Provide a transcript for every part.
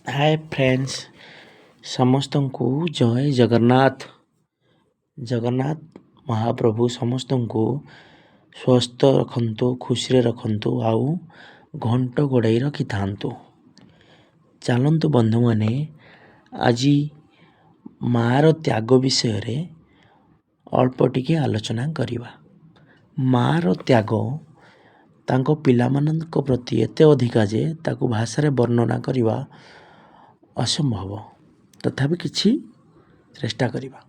ହାଏ friends, ସମସ୍ତଙ୍କୁ ଜୟ ଜଗନ୍ନାଥ। ଜଗନ୍ନାଥ ମହାପ୍ରଭୁ ସମସ୍ତଙ୍କୁ ସ୍ୱସ୍ଥ ରଖନ୍ତୁ, ଖୁସିରେ ରଖନ୍ତୁ ଆଉ ଘଣ୍ଟ ଘୋଡ଼ାଇ ରଖିଥାନ୍ତୁ। ଚାଲନ୍ତୁ ବନ୍ଧୁମାନେ, ଆଜି ମାଆର ତ୍ୟାଗ ବିଷୟରେ ଅଳ୍ପ ଟିକେ ଆଲୋଚନା କରିବା। ମାଆର ତ୍ୟାଗ ତାଙ୍କ ପିଲାମାନଙ୍କ ପ୍ରତି ଏତେ ଅଧିକା ଯେ ତାକୁ ଭାଷାରେ ବର୍ଣ୍ଣନା କରିବା ଅସମ୍ଭବ। ତଥାପି କିଛି ଚେଷ୍ଟା କରିବା।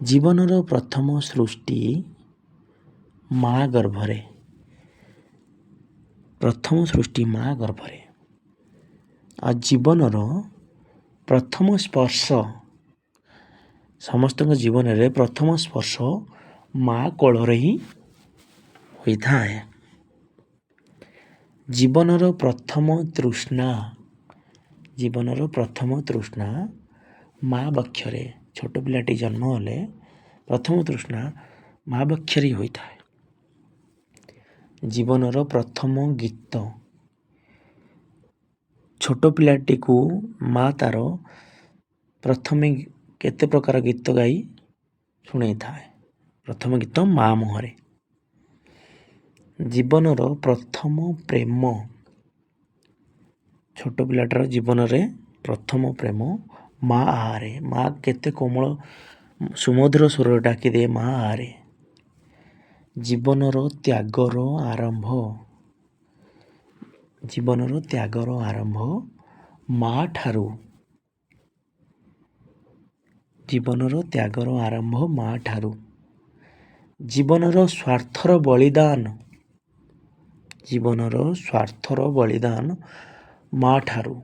ଜୀବନର ପ୍ରଥମ ସୃଷ୍ଟି ମା ଗର୍ଭରେ, ପ୍ରଥମ ସୃଷ୍ଟି ମା ଗର୍ଭରେ। ଆଉ ଜୀବନର ପ୍ରଥମ ସ୍ପର୍ଶ, ସମସ୍ତଙ୍କ ଜୀବନରେ ପ୍ରଥମ ସ୍ପର୍ଶ ମା କୋଳରେ ହିଁ ହୋଇଥାଏ। ଜୀବନର ପ୍ରଥମ ତୃଷ୍ଣା, ଜୀବନର ପ୍ରଥମ ତୃଷ୍ଣା ମା ବକ୍ଷରେ। ଛୋଟ ପିଲାଟି ଜନ୍ମ ହେଲେ ପ୍ରଥମ ତୃଷ୍ଣା ମା ବକ୍ଷରେ ହିଁ ହୋଇଥାଏ। ଜୀବନର ପ୍ରଥମ ଗୀତ, ଛୋଟ ପିଲାଟିକୁ ମା ତାର ପ୍ରଥମେ କେତେ ପ୍ରକାର ଗୀତ ଗାଇ ଶୁଣେଇଥାଏ। ପ୍ରଥମ ଗୀତ ମା ମୁହଁରେ। ଜୀବନର ପ୍ରଥମ ପ୍ରେମ, ଛୋଟ ପିଲାଟାର ଜୀବନରେ ପ୍ରଥମ ପ୍ରେମ ମା ଆରେ। ମା କେତେ କୋମଳ ସୁମଧୁର ସ୍ୱରରେ ଡାକିଦିଏ ମା ଆରେ। ଜୀବନର ତ୍ୟାଗର ଆରମ୍ଭ, ଜୀବନର ତ୍ୟାଗର ଆରମ୍ଭ ମା ଠାରୁ। ଜୀବନର ତ୍ୟାଗର ଆରମ୍ଭ ମା ଠାରୁ। ଜୀବନର ସ୍ୱାର୍ଥର ବଳିଦାନ, ଜୀବନର ସ୍ୱାର୍ଥର ବଳିଦାନ ମା ଠାରୁ।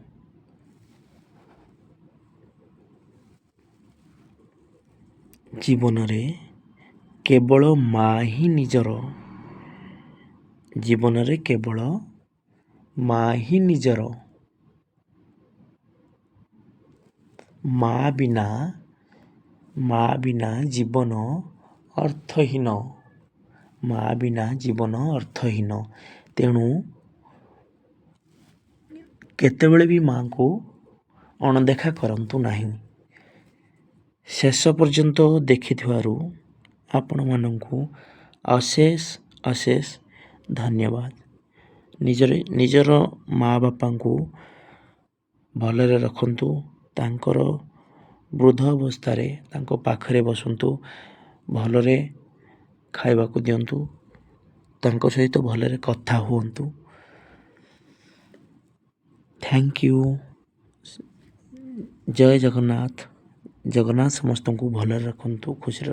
ଜୀବନରେ କେବଳ ମା ହିଁ ନିଜର, ଜୀବନରେ କେବଳ ମା ହିଁ ନିଜର। ମା ବିନା, ମା ବିନା ଜୀବନ ଅର୍ଥହୀନ। ମା ବିନା ଜୀବନ ଅର୍ଥହୀନ। ତେଣୁ କେତେବେଳେ ବି ମାଆଙ୍କୁ ଅଣଦେଖା କରନ୍ତୁ ନାହିଁ। ଶେଷ ପର୍ଯ୍ୟନ୍ତ ଦେଖିଥିବାରୁ ଆପଣମାନଙ୍କୁ ଅଶେଷ ଅଶେଷ ଧନ୍ୟବାଦ। ନିଜର ନିଜର ମା ବାପାଙ୍କୁ ଭଲରେ ରଖନ୍ତୁ, ତାଙ୍କର ବୃଦ୍ଧ ଅବସ୍ଥାରେ ତାଙ୍କ ପାଖରେ ବସନ୍ତୁ, ଭଲରେ ଖାଇବାକୁ ଦିଅନ୍ତୁ, ତାଙ୍କ ସହିତ ଭଲରେ କଥା ହୁଅନ୍ତୁ। Thank you. ଜୟ ଜଗନ୍ନାଥ। ଜଗନ୍ନାଥ ସମସ୍ତଙ୍କୁ ଭଲରେ ରଖନ୍ତୁ, ଖୁସିରେ।